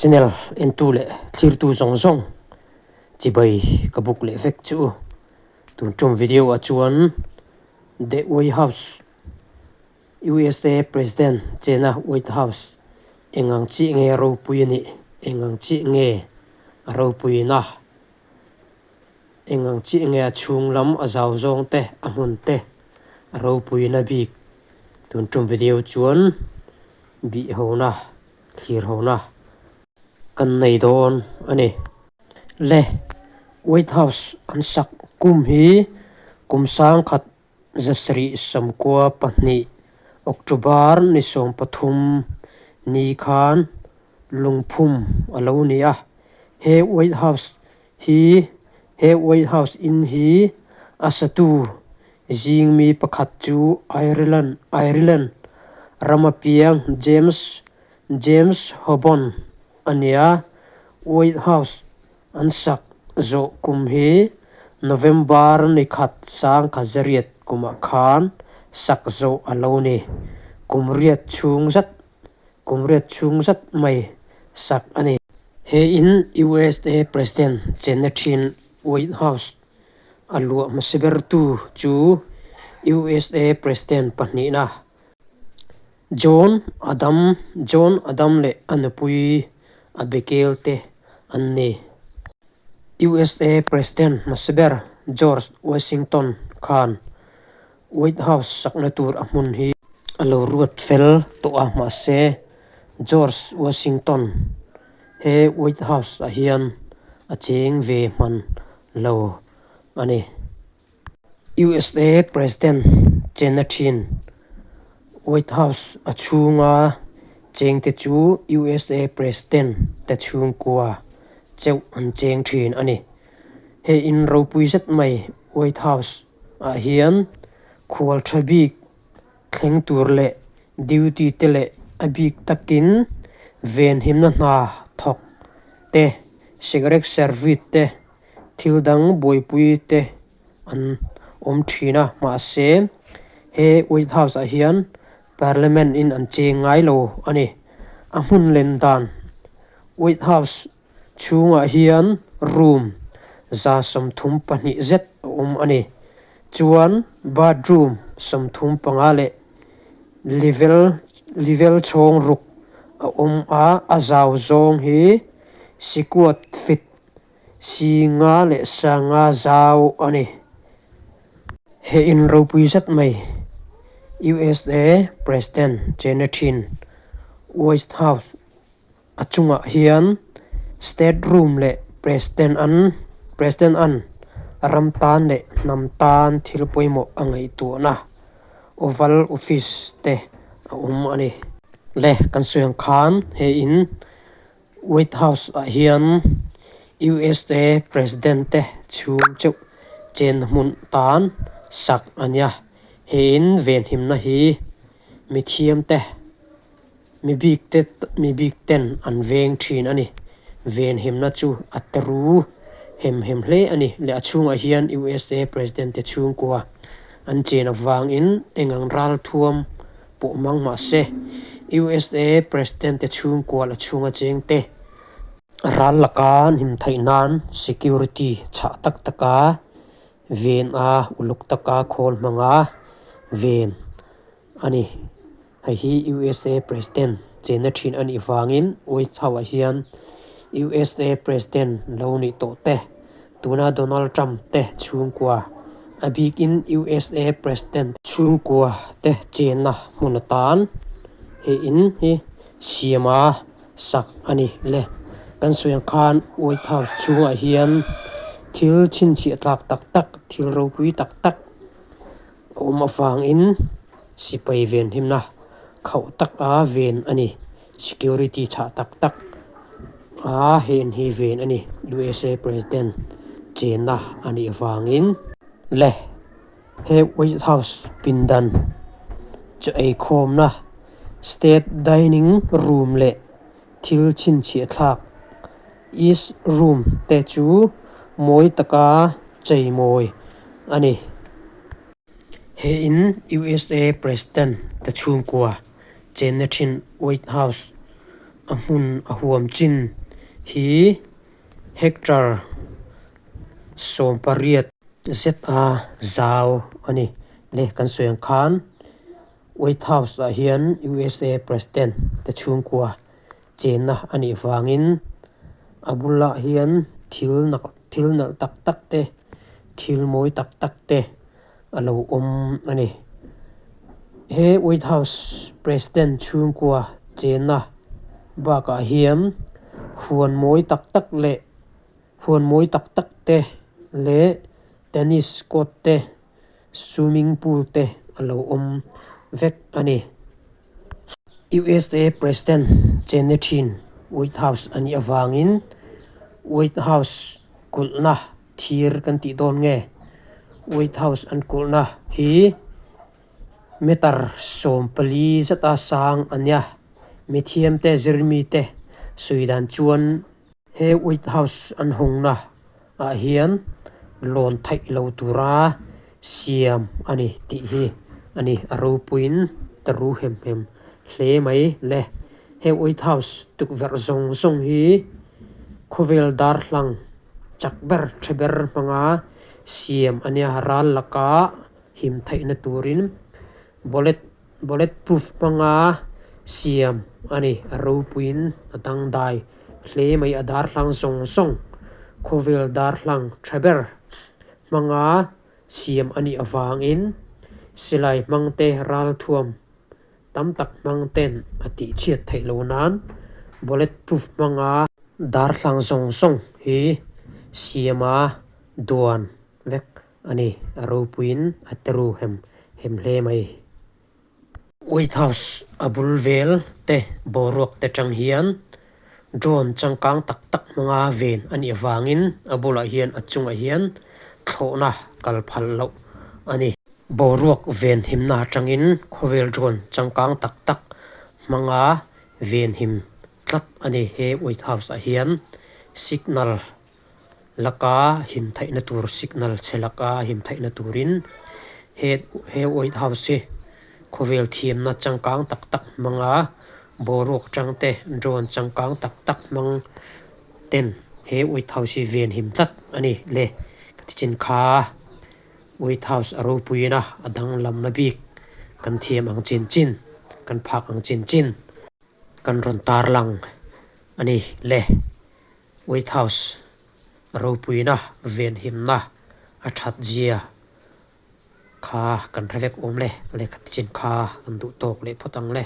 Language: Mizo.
Channel entu leh thlirtu zawng zawng chibai ka buk leh vek chu u. Tun tum video ah chuan The White House, USA President chena White House eng ang chiah nge ropui a nih, eng ang chiah nge a ropuina, eng ang chiah nge a chhung lam a zau zawng te, a hmun te a ropuina bik. Tun tum video chuan bih hona. Thlir hona kan nei dawn a ni. Le White House an sak kum hi kum sangkhat zasarih sawmkua pahnih October ni 13 ni khan lungphum a lo ni a. He White House hi he White House in hi a satu Zingmi pakhat chu Ireland Ireland rama piang James James Hobon a ni a, White House an sak zawh kum hi November ni khat 1908 kumah khan sak zawh a lo ni. Kum riat chhung zat kum riat chhung zat mai sak a ni. He in USA President chenna thin White House A luah hmasa bertu chu USA President pahnihna John Adam John Adam leh a nupui Abigail te an ni. USA President hmasa ber George Washington khan White House sakna tur a hmun hi a lo ruat fel tawh a, mahse George Washington he White House ah hian a cheng ve hman lo a ni. USA President chena thin White House a chhunga chengte chu USA President te chhungkua cheuh an cheng thin a ni. He in ropui zet mai White House ah hian khual tha bik thleng tur leh duty te leh a bik takin venhimna hna thawk te, cigarette service te, thil dang buaipui te an awm thin a mahse he White House ah hian Parliament in an cheng ngai lo a ni. A hmun len dan White House chhungah hian room 32 zet a awm a ni. Chuan bathroom 35 leh level level chhawng ruk a awm a, a zau zawng hi sikuat feet si nga leh sanga zau a ni. He in ropui zet mai USA President chena thin White House A chungah hian state room leh president an president an ram tan leh hnam tan thil pawimawh a ngaihtuahna oval office te a awm a ni. Le kan sawi ang khan he in white house ah hian USA president te chhung cheuh chenna hmun tan sak a nia he in venhimna hi mithiam te. Mi bik te mi bik ten an veng thin a ni. Venhimna chu a teru hem hem hle a ni. Leh a chhungah hian USA President te chhungkua an chen avangin engang ral thuam pawh mang mah se USA President te chhungkua la chhunga cheng te ral laka an him theih nan security chhah tak taka ven a uluk taka khawl hmanga ven a ni. Hei hi USA President chenna thin a nih vangin White House ah hian USA President lo nih tawh te, tuna Donald Trump te chhungkua, a bikin USA President chhungkua te chenna hmun atan he in hi siam a sak a ni le. Kan sawi ang khan White House chhungah hian thil chhinchhiah tlak tak tak, thil ropui tak tak A awm avangin sipai venhimna khauh taka ven a ni. Security chhah tak tak a hen hi ven a ni. USA President chenna a nih avangin le he White House pindan chaw eikhawmna State Dining Room leh thil chhinchhiah thlak East Room te chu mawi taka cheimawi a ni. He in USA President te chhungkua chenna thin White House A hmun a huam chin hi hectare 18 zet a zau a ni. Le kan sawi ang khan White House ah hian USA President te chhungkua chenna a nih vangin a bulah hian thil nak thil nalh tak tak te thil mawi tak tak te a lo awm a ni. He White House President chhungkua chenna bakah hian huan mawi tak tak leh huan mawi tak tak te leh tennis court te swimming pool te a lo awm vek a ni. USA President chenna thin White House a nih avangin White House kulhna thir kan tih dawn nge White House an kulhna hi meter 14 zata sang a nia mithiam te zirmi te sawi dan chuan he White House an hawngna ah hian lawn theih lo tura siam a ni tih hi a ni a ropuiin ta ru hem hem hle mai le he White House tukverh zawng zawng hi khawvel darhlang chak ber tha ber hmanga siam a nia ral laka him theihna turin bullet bullet proof hmanga siam a ni a ropuiin a dangdai hle mai a darhlang zawng zawng khawvel darhlang tha ber hmanga siam a nih avangin silai hmang te ralthuam tam tak hmang ten a tih chhiat theih lo nan bullet proof hmanga darhlang zawng zawng hi siama duan vek a ni a ropuiin a teru hem hem hle mai. White House a bul vel te boruak te tang hian drone changkang tak tak hmanga ven a nih avangin a bulah hian a chungah hian thlawhna kal phal loh a ni. Boruak ven himna atangin khawvel drone changkang tak tak hmanga ven him tlat a ni. He White House ah hian signal laka him theihna tur signal chhe laka him theihna turin he he white house hi khawvel thiamna changkang tak tak hmanga boruak tang te drone changkang tak tak hmang ten he white house hi ven him tlat a ni le ka ti chin kha white house a ropuiin a a danglamna bik kan thiam ang chin chin kan phak ang chin chin kan rawn tarlang a ni le. White House ropuina venhimna a that zia kha kan hre vek awm le, lehkha tichin kha kan duh tawk leh phawt ang le.